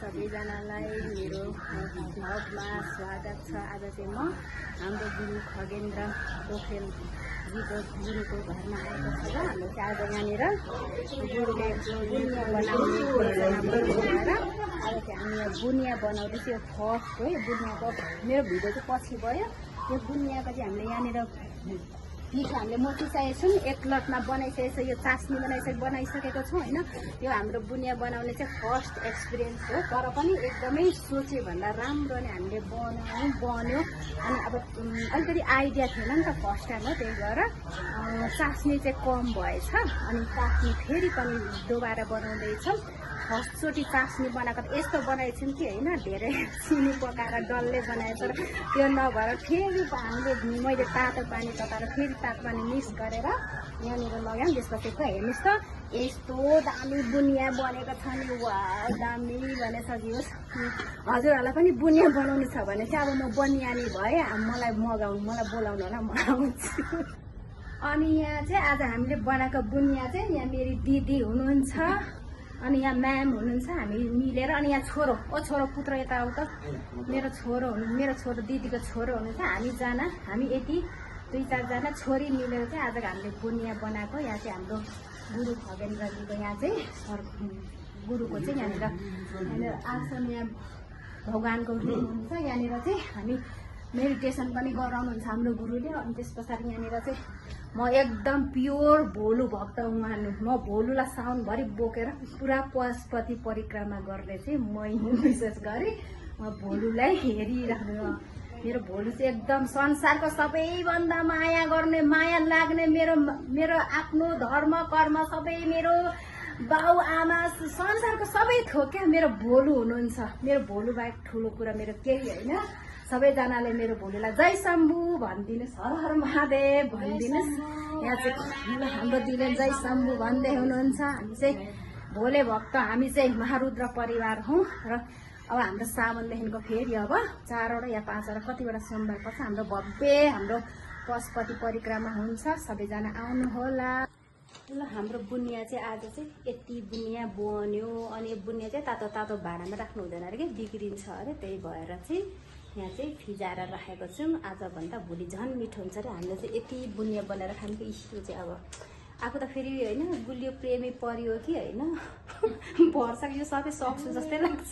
सबैजनालाई मेरो भ्लगमा स्वागत छ। आज चाहिँ म हाम्रो गुरु खगेन्द्र पोखरेलजीको गुरुको घरमा आएको छु र हाम्रो चाहिँ आज यहाँनिर गुरुले बुनिया बनाउने बनाएर आज चाहिँ हामी यहाँ बुनिया बनाउँदैछ। यो फर्स्ट हो, यो बुनियाको मेरो भिडियो चाहिँ पछि भयो। यो बुनियाको चाहिँ हामीले यहाँनिर पिठो हामीले मोटिसकेको छौँ, एक लटमा बनाइसकेको छ। यो चास्नी बनाइसकेको छौँ होइन। यो हाम्रो बुनिया बनाउने चाहिँ फर्स्ट एक्सपिरियन्स हो, तर पनि एकदमै सोचे भन्दा राम्रो नै हामीले बन्यो। अनि अब अलिकति आइडिया थिएन नि त, फर्स्ट टाइम हो, त्यही भएर चास्नी चाहिँ कम भएछ। अनि चास्नी फेरि पनि दोबारा बनाउँदैछौँ। फर्स्टचोटि चास्नी बनाएको त यस्तो बनाएको छौँ कि होइन, धेरै चिनी पकाएर डल्ले बनाएको, तर त्यो नभएर फेरि हामीले मैले तातो पानी तताएर फेरि तातो पानी मिक्स गरेर यहाँनिर लगायौँ। त्यसपछि त हेर्नुहोस् त यस्तो दामी बुनिया बनेको छ नि। वा दामी भने सकियोस्। हजुरहरूलाई पनि बुनिया बनाउनु छ भने चाहिँ अब म बनियानी भएँ, मलाई बोलाउनु होला, म आउँछु। अनि यहाँ चाहिँ आज हामीले बनाएको बुनिया चाहिँ यहाँ मेरी दिदी हुनुहुन्छ, अनि यहाँ म्याम हुनुहुन्छ, हामी मिलेर। अनि यहाँ छोरो पुत्र यता आऊ त, मेरो छोरो दिदीको छोरो हुनुहुन्छ। हामी यति 2-4जना छोरी मिलेर चाहिँ आज हामीले बुनिया बनाएको। यहाँ चाहिँ हाम्रो गुरु खगेन्द्रजीको यहाँ चाहिँ गुरुको चाहिँ यहाँनिर आसन, यहाँ भगवान्को रूप हुन्छ। यहाँनिर चाहिँ हामी मेडिटेसन पनि गराउनुहुन्छ हाम्रो गुरुले। अनि त्यस पछाडि यहाँनिर चाहिँ म एकदम प्योर भोलु भक्त उहाँनु, म भोलुलाई साउनभरि बोकेर पुरा पशुपति परिक्रमा गर्ने चाहिँ म विशेष गरी म भोलुलाई हेरिराख्नु। मेरो भोलु चाहिँ एकदम संसारको सबैभन्दा माया गर्ने, माया लाग्ने, मेरो आफ्नो धर्म कर्म सबै, मेरो बाउ आमा संसारको सबै थोक क्या मेरो भोलु हुनुहुन्छ। मेरो भोलु बाहेक ठुलो कुरा मेरो केही होइन। सबैजनाले मेरो भोलुलाई जय शम्भु भनिदिनुहोस्, हर हर महादेव भनिदिनुहोस्। यहाँ चाहिँ हाम्रो दिदीले जय शम्भु भन्दै हुनुहुन्छ। हामी चाहिँ भोले भक्त, हामी चाहिँ महारुद्र परिवार हौँ। र अब हाम्रो सावनदेखिको फेरि अब 4वटा या 5वटा कतिवटा सोमबार पर्छ हाम्रो भव्य हाम्रो पशुपति परिक्रमा हुन्छ। सबैजना आउनु होला। ल हाम्रो बुनिया चाहिँ आज चाहिँ यति बुनिया बन्यो। अनि यो बुनिया चाहिँ तातो तातो भाँडामा राख्नु हुँदैन अरे कि, बिग्रिन्छ अरे। त्यही भएर चाहिँ यहाँ चाहिँ फिजाएर राखेको छौँ। आजभन्दा भोलि झन् मिठो हुन्छ अरे। हामीले चाहिँ यति बुनिया बनाएर खाने कि इस्यु चाहिँ अब आएको त फेरि होइन गुलियो प्रेमी परियो कि होइन, भर्छ कि यो सबै सक्छु जस्तै लाग्छ।